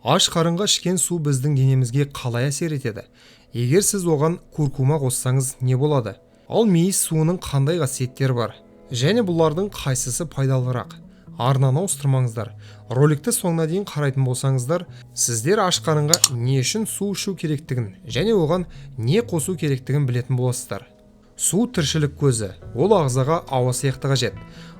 Аш қарынға ішкен су біздің денемізге қалай әсер етеді? Егер сіз оған куркума қоссаңыз не болады? Ал мейіз суының қандай қасиеттері бар? Және бұлардың қайсысы пайдалырақ? Арнаны ауыстырмаңыздар. Роликті соңына дейін қарайтын болсаңыздар, сіздер аш қарынға не үшін су ішу керектігін және оған не қосу керектігін білетін боласыздар. Су тіршілік көзі, ол ағзаға ауа сияқты қажет.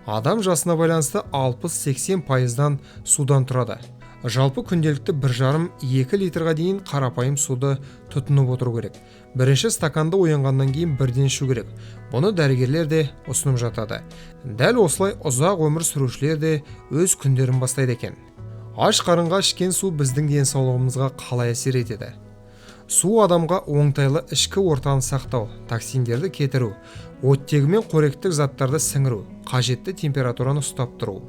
Адам жасына байланысты 60-80%-дан судан тұрады. Жалпы күнделікті 1,5-2 литрға дейін қарапайым суды тұтынып отыру керек. Бірінші стаканды оянғаннан кейін бірден ішу керек. Бұны дәрігерлер де ұсынып жатады. Дәл осылай ұзақ өмір сүрушілер де өз күндерін бастайды екен. Аш қарынға ішкен су біздің денсаулығымызға қалай әсер етеді? Су адамға оңтайлы ішкі ортаны сақтау, токсиндерді кетіру, оттегі мен қоректік заттарды сіңіру, қажетті температураны ұстап тұру,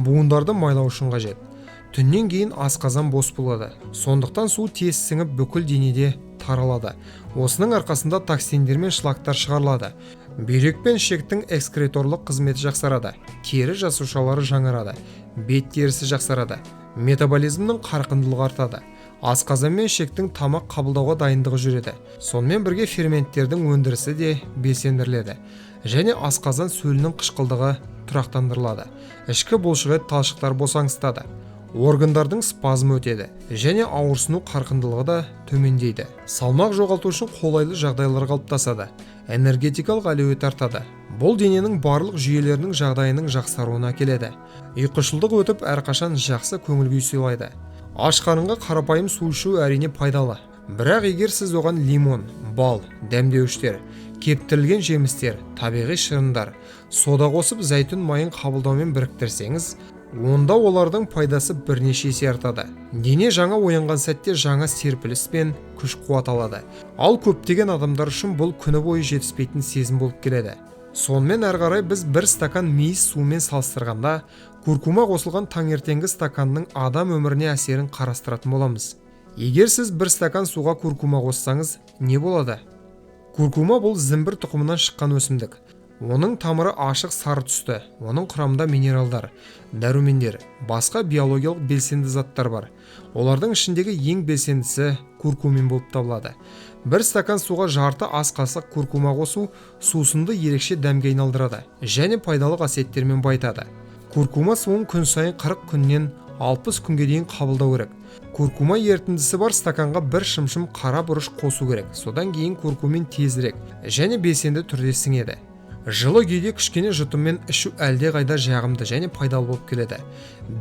буындарды майлау үшін қажет. Түннен кейін асқазан бос болады. Сондықтан су тез сіңіп бүкіл денеде таралады. Осының арқасында токсиндер мен шлактар шығарылады. Бүйрек пен ішектің экскреторлық қызметі жақсарады. Тері жасушалары жаңарады. Бет терісі жақсарады. Метаболизмнің қарқындылығы артады. Асқазан мен ішектің тамақ қабылдауға дайындығы жүреді. Сонымен бірге ферменттердің өндірісі де белсендіріледі. Және асқазан сөлінің қышқылдығы тұрақтандырылады. Ішкі бұлшықет талшықтар босаңсытады. Органдардың спазмы өтеді және ауырсыну қарқындылығы да төмендейді. Салмақ жоғалту үшін қолайлы жағдайлар қалыптасады. Энергетикалық әлеует артады. Бұл дененің барлық жүйелерінің жағдайының жақсаруына әкеледі. Ұйқышылдық өтіп, әрқашан жақсы көңіл күй сыйлайды. Аш қарынға қарапайым су ішу әрине пайдалы. Бірақ егер сіз оған лимон, бал, дәмдеуіштер, кептірілген жемістер, табиғи шырындар, сода қосып зәйтүн майын қабылдаумен біріктірсеңіз, онда олардың пайдасы бірнеше есе артады. Дене жаңа оянған сәтте жаңа серпіліс пен күш қуат алады. Ал көптеген адамдар үшін бұл күні бойы жетіспейтін сезім болып келеді. Сонымен әрі қарай біз бір стакан мейіз суымен салыстырғанда куркума қосылған таңертеңгі стаканның адам өміріне әсерін қарастыратын боламыз. Егер сіз бір стакан суға куркума қоссаңыз, не болады? Куркума бұл зімбір тұқымынан шыққан өсімдік. Оның тамыры ашық сары түсті. Оның құрамында минералдар, дәрумендер, басқа биологиялық белсенді заттар бар. Олардың ішіндегі ең белсендісі куркумин болып табылады. Бір стакан суға жарты ас қасық куркума қосу сусынды ерекше дәмге айналдырады және пайдалы қасиеттермен байытады. Куркума суын күн сайын 40 күннен 60 күнге дейін қабылдау керек. Куркума ерітіндісі бар стаканға бір шымшым қара бұрыш қосу керек. Содан кейін куркумин тезірек және белсенді түрде сіңеді. Жылы күйде кішкене жұтыммен ішу әлдеқайда жағымды және пайдалы болып келеді.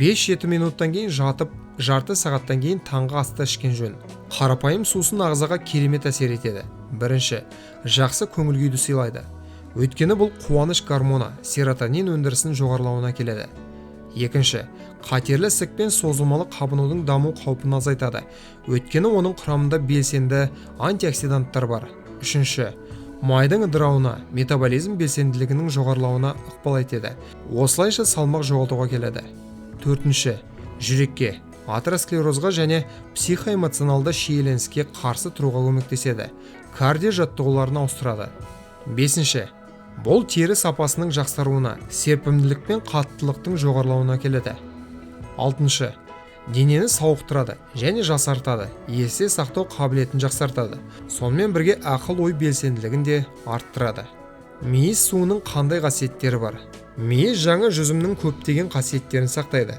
5-7 минуттан кейін жатып, жарты сағаттан кейін таңғы асты ішкен жөн. Қарапайым сусын ағзаға керемет әсер етеді. Бірінші, жақсы көңіл күйді сыйлайды. Өйткені бұл қуаныш гормоны, серотонин өндірісінің жоғарылауына келеді. Екінші, қатерлі ісік пен созылмалы қабынудың даму қаупін азайтады. Өйткені оның құрамында белсенді антиоксиданттар бар. Үшінші, майдың ыдырауына, метаболизм белсенділігінің жоғарылауына ықпал етеді. Осылайша салмақ жоғалтуға келеді. Төртінші, жүрекке, атеросклерозға және психоэмоционалды шиеленіске қарсы тұруға көмектеседі. Кардио жаттығуларын ауыстырады. Бесінші, бұл тері сапасының жақсаруына, серпімділік пен қаттылықтың жоғарылауына келеді. Алтыншы, денені сауықтырады және жасартады, есте сақтау қабілетін жақсартады. Сонымен бірге ақыл-ой белсенділігін де арттырады. Мейіз суының қандай қасиеттері бар? Мейіз жаңа жүзімнің көптеген қасиеттерін сақтайды.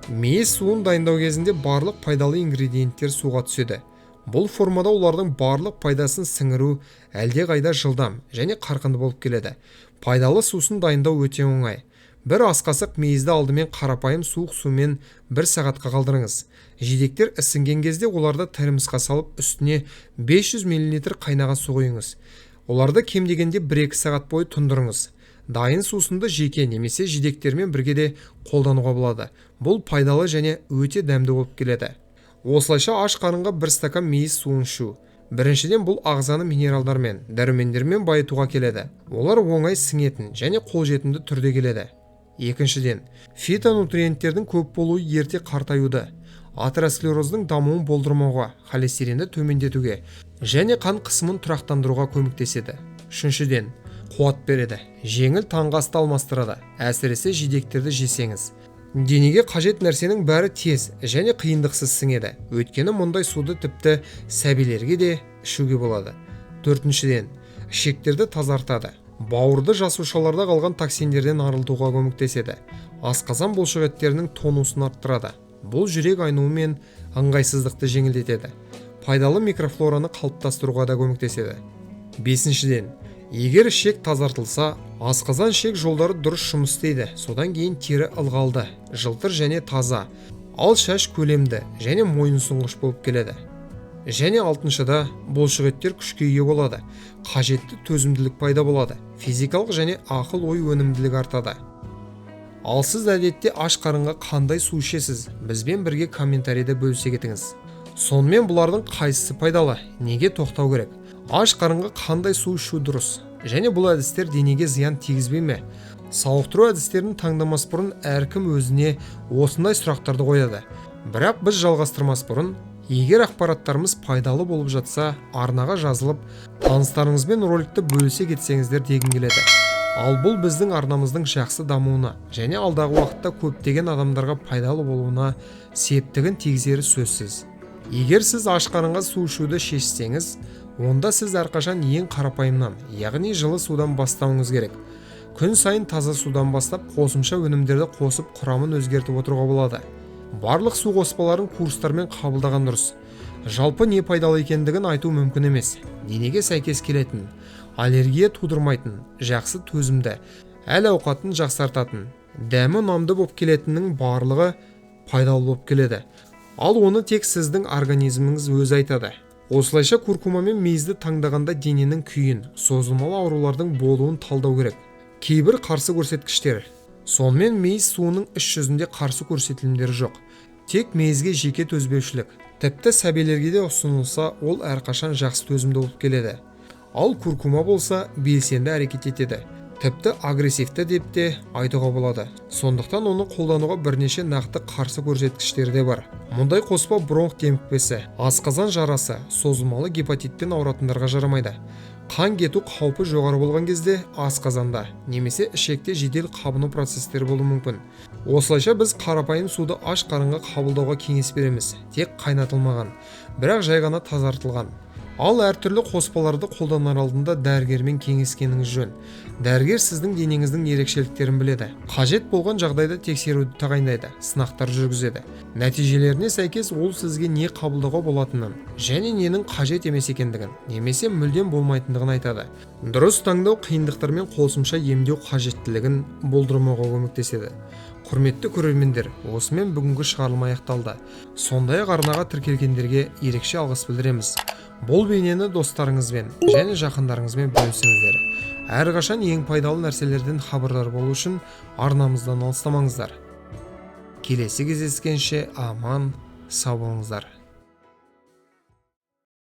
Мейіз суын дайындау кезінде барлық пайдалы ингредиенттер суға түседі. Бұл формада олардың барлық пайдасын сіңіру әлдеқайда жылдам және қарқынды болып келеді. Пайдалы сусын дайындау өте оңай. Бір ас қасық мейізді алдымен қарапайым суық сумен бір сағатқа қалдырыңыз. Жидектер ісінген кезде оларды термосқа салып, үстіне 500 мл қайнаған су құйыңыз. Оларды кем дегенде 1-2 сағат бойы тұндырыңыз. Дайын сусынды жеке немесе жидектермен бірге де қолдануға болады. Бұл пайдалы және өте дәмді болып келеді. Осылайша аш қарынға бір стакан мейіз суын ішу. Біріншіден, бұл ағзаны минералдармен, дәрумендермен байытуға келеді. Олар оңай сіңетін және қолжетімді түрде келеді. Екіншіден, фитонутриенттердің көп болуы ерте қартаюды, атеросклероздың дамуын болдырмауға, холестеринді төмендетуге және қан қысымын тұрақтандыруға көмектеседі. Үшіншіден, қуат береді, жеңіл таңғы асты алмастырады, әсіресе жидектерді жесеңіз. Денеге қажет нәрсенің бәрі тез және қиындықсыз сіңеді. Өйткені мұндай суды тіпті сәбилерге де ішуге болады. Төртіншіден, ішектерді тазартады. Бауырды жасушаларда қалған токсиндерден арылтуға көмектеседі. Асқазан бұлшықеттерінің тонусын арттырады. Бұл жүрек айнуы мен ыңғайсыздықты жеңілдетеді. Пайдалы микрофлораны қалыптастыруға да көмектеседі. Бесіншіден, егер ішек тазартылса, асқазан ішек жолдары дұрыс жұмыс істейді. Содан кейін тері ылғалды, жылтыр және таза, ал шаш көлемді және мойынсұнғыш болып келеді. Және алтыншыда, бұлшықеттер күшке ие болады. Қажетті төзімділік пайда болады. Физикалық және ақыл-ой өнімділігі артады. Ал сіз әдетте аш қарынға қандай су ішесіз? Бізбен бірге комментарийде бөлісе кетіңіз. Сонымен бұлардың қайсысы пайдалы? Неге тоқтау керек? Аш қарынға қандай су ішу дұрыс? Және бұл әдістер денеге зиян тигізбей ме? Сауықтыру әдістерін таңдамас бұрын әркім өзіне осындай сұрақтарды қояды. Бірақ біз жалғастырмас бұрын, егер ақпараттарымыз пайдалы болып жатса, арнаға жазылып, таныстарыңызбен роликті бөлісе кетсеңіздер дегім келеді. Ал бұл біздің арнамыздың жақсы дамуына және алдағы уақытта көптеген адамдарға пайдалы болуына септігін тигізері сөзсіз. Егер сіз аш қарынға су ішуді шешсеңіз, онда сіз әрқашан ең қарапайымнан, яғни жылы судан бастауыңыз керек. Күн сайын таза судан бастап, қосымша өнімдерді қосып құрамын өзгертіп отыруға болады. Барлық су қоспаларын курстармен қабылдаған дұрыс. Жалпы не пайдалы екендігін айту мүмкін емес. Денеге сәйкес келетін, аллергия тудырмайтын, жақсы төзімді, әл ауқатын жақсартатын, дәмі ұнамды болып келетіннің барлығы пайдалы болып келеді. Ал оны тек сіздің организміңіз өзі айтады. Осылайша куркума мен мейізді таңдағанда дененің күйін, созылмалы аурулардың болуын талдау керек. Кейбір қарсы көрсеткіштер. Сонымен мейіз суының іс жүзінде қарсы көрсетілімдері жоқ. Тек мейізге жеке төзбеушілік. Тіпті сәбилерге де ұсынылса, ол әрқашан жақсы төзімді болып келеді. Ал куркума болса, белсенді әрекет етеді. Тіпті агрессивті деп те айтуға болады. Сондықтан оны қолдануға бірнеше нақты қарсы көрсеткіштері де бар. Мұндай қоспа бронх демікпесі, асқазан жарасы, созылмалы гепатитпен ауыратындарға жарамайды. Қан кету қаупі жоғары болған кезде асқазанда немесе ішекте жедел қабыну процестері болуы мүмкін. Осылайша біз қарапайым суды аш қарынға қабылдауға кеңес береміз. Тек қайнатылмаған, бірақ жай ғана тазартылған. Ал әртүрлі қоспаларды қолданар алдында дәрігермен кеңескеніңіз жөн. Дәрігер сіздің денеңіздің ерекшеліктерін біледі. Қажет болған жағдайда тексеруді тағайындайды, сынақтар жүргізеді. Нәтижелеріне сәйкес ол сізге не қабылдауға болатынын және ненің қажет емес екендігін, немесе мүлдем болмайтындығын айтады. Дұрыс таңдау қиындықтармен қосымша емдеу қажеттілігін болдырмауға көмектеседі. Құрметті көрермендер, осымен бүгінгі шығарылым аяқталды. Сондай-ақ арнаға тіркелгендерге ерекше алғыс білдіреміз. Бұл бейнені достарыңызбен және жақындарыңызбен бөлісіңіздер. Әрқашан ең пайдалы нәрселерден хабардар болу үшін арнамыздан алыстамаңыздар. Келесі кездескенше аман сау болыңыздар.